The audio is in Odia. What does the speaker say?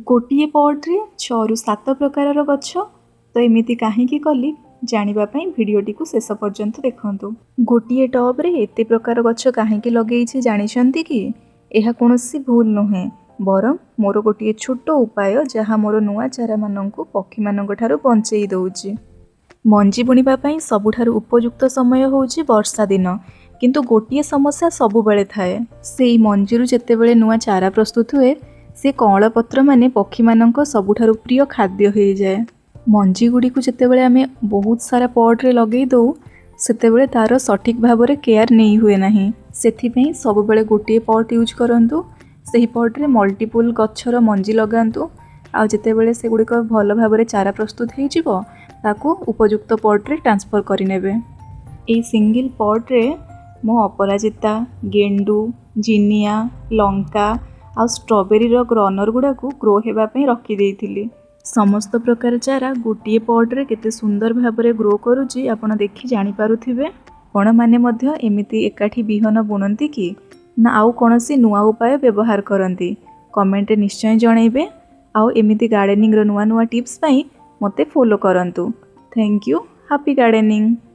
ଗୋଟିଏ ପଟ୍ରେ ଛଅରୁ ସାତ ପ୍ରକାରର ଗଛ। ତ ଏମିତି କାହିଁକି କଲି, ଜାଣିବା ପାଇଁ ଭିଡ଼ିଓଟିକୁ ଶେଷ ପର୍ଯ୍ୟନ୍ତ ଦେଖନ୍ତୁ। ଗୋଟିଏ ଟବ୍ରେ ଏତେ ପ୍ରକାର ଗଛ କାହିଁକି ଲଗେଇଛି, ଜାଣିଛନ୍ତି କି? ଏହା କୌଣସି ଭୁଲ ନୁହେଁ, ବରଂ ମୋର ଗୋଟିଏ ଛୋଟ ଉପାୟ, ଯାହା ମୋର ନୂଆ ଚାରାମାନଙ୍କୁ ପକ୍ଷୀମାନଙ୍କ ଠାରୁ ବଞ୍ଚେଇ ଦେଉଛି। ମଞ୍ଜି ବୁଣିବା ପାଇଁ ସବୁଠାରୁ ଉପଯୁକ୍ତ ସମୟ ହେଉଛି ବର୍ଷା ଦିନ। କିନ୍ତୁ ଗୋଟିଏ ସମସ୍ୟା ସବୁବେଳେ ଥାଏ। ସେଇ ମଞ୍ଜିରୁ ଯେତେବେଳେ ନୂଆ ଚାରା ପ୍ରସ୍ତୁତ ହୁଏ, ସେ କଅଁଳ ପତ୍ରମାନେ ପକ୍ଷୀମାନଙ୍କ ସବୁଠାରୁ ପ୍ରିୟ ଖାଦ୍ୟ ହୋଇଯାଏ। ମଞ୍ଜି ଗୁଡ଼ିକୁ ଯେତେବେଳେ ଆମେ ବହୁତ ସାରା ପଟ୍ରେ ଲଗେଇ ଦେଉ, ସେତେବେଳେ ତା'ର ସଠିକ୍ ଭାବରେ କେୟାର ନେଇ ହୁଏ ନାହିଁ। ସେଥିପାଇଁ ସବୁବେଳେ ଗୋଟିଏ ପଟ୍ ୟୁଜ୍ କରନ୍ତୁ, ସେହି ପଟ୍ରେ ମଲ୍ଟିପୁଲ୍ ଗଛର ମଞ୍ଜି ଲଗାନ୍ତୁ ଆଉ ଯେତେବେଳେ ସେଗୁଡ଼ିକ ଭଲ ଭାବରେ ଚାରା ପ୍ରସ୍ତୁତ ହେଇଯିବ, ତାକୁ ଉପଯୁକ୍ତ ପଟ୍ରେ ଟ୍ରାନ୍ସଫର୍ କରିନେବେ। ଏଇ ସିଙ୍ଗିଲ୍ ପଟ୍ରେ ମୁଁ ଅପରାଜିତା, ଗେଣ୍ଡୁ, ଜିନିଆ, ଲଙ୍କା ଆଉ ଷ୍ଟ୍ରବେରୀର ରନର୍ ଗୁଡ଼ାକୁ ଗ୍ରୋ ହେବା ପାଇଁ ରଖିଦେଇଥିଲି। ସମସ୍ତ ପ୍ରକାର ଚାରା ଗୋଟିଏ ପଟ୍ରେ କେତେ ସୁନ୍ଦର ଭାବରେ ଗ୍ରୋ କରୁଛି, ଆପଣ ଦେଖି ଜାଣିପାରୁଥିବେ। ଆପଣମାନେ ମଧ୍ୟ ଏମିତି ଏକାଠି ବିହନ ବୁଣନ୍ତି କି ନା ଆଉ କୌଣସି ନୂଆ ଉପାୟ ବ୍ୟବହାର କରନ୍ତି, କମେଣ୍ଟରେ ନିଶ୍ଚୟ ଜଣାଇବେ। ଆଉ ଏମିତି ଗାର୍ଡ଼େନିଂର ନୂଆ ନୂଆ ଟିପ୍ସ ପାଇଁ ମୋତେ ଫଲୋ କରନ୍ତୁ। Thank you, happy gardening.